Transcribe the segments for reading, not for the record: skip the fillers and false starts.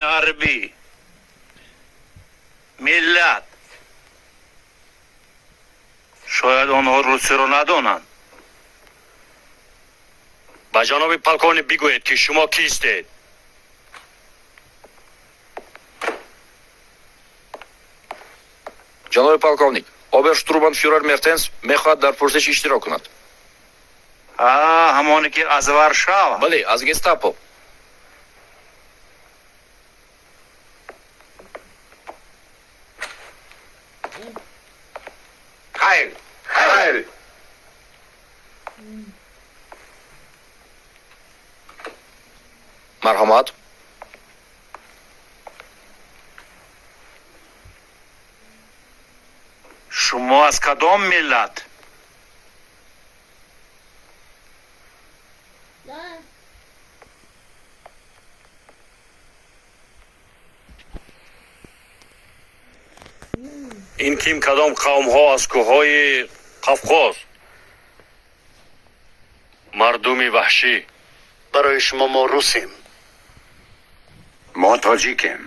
Ҳарбӣ, миллат. Шояд онҳо русиро надонанд. Ба ҷаноби полковник бигӯед, ки шумо кистед. Ҷаноби полковник, оберштурбанфюрер Мертенс мехоҳад дар пурсиш иштирок кунад. А, ҳамоне ки аз Варшава? Бале, аз гестапо. Heil! Heil! Марҳамат. Шумо аз кадом миллат? Ин ким кадом қавмҳо аз кӯҳҳои Қафқоз, мардуми ваҳшӣ. Барои шумо мо русем. Мо тоҷикем.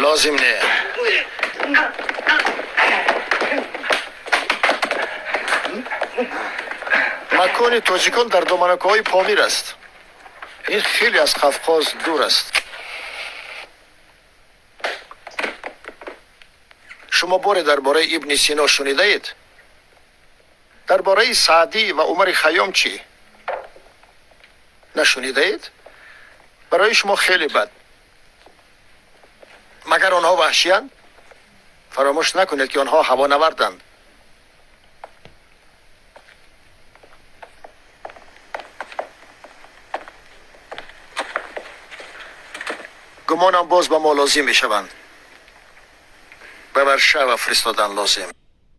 Лозим не. Макони тоҷикон дар доманакҳои Помир аст. Ин хеле аз Қафқоз дур аст. Шумо боре дар бораи Ибни Сино шунидаед? Дар бораи Саъдӣ ва Умари Хайём чӣ? Нашунидаед? Барои шумо хеле бад. Магар онҳо ваҳшиянд? Фаромӯш накунед, ки онҳо ҳавонаварданд. Гумонам, боз ба мо лозим мешаванд. Ба Варшава фиристодан лозим.